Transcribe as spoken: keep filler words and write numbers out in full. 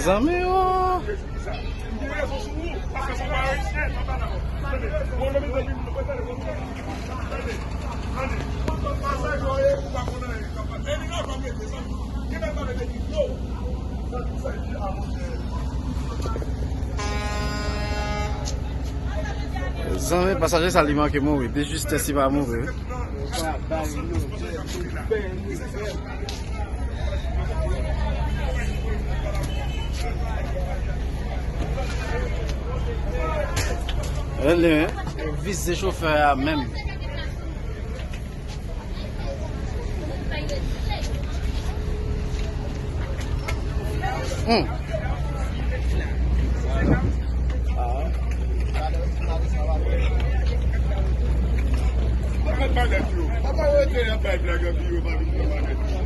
Zanmi yo. Zanmi, pasaje sa li manke mouri. De justès li pa mouri. Rele, hein? Vize chofè a menm. Hmm. Papa, papa, yo, papa, yo, te ap bay blag anpi yo pa vin pran manèt.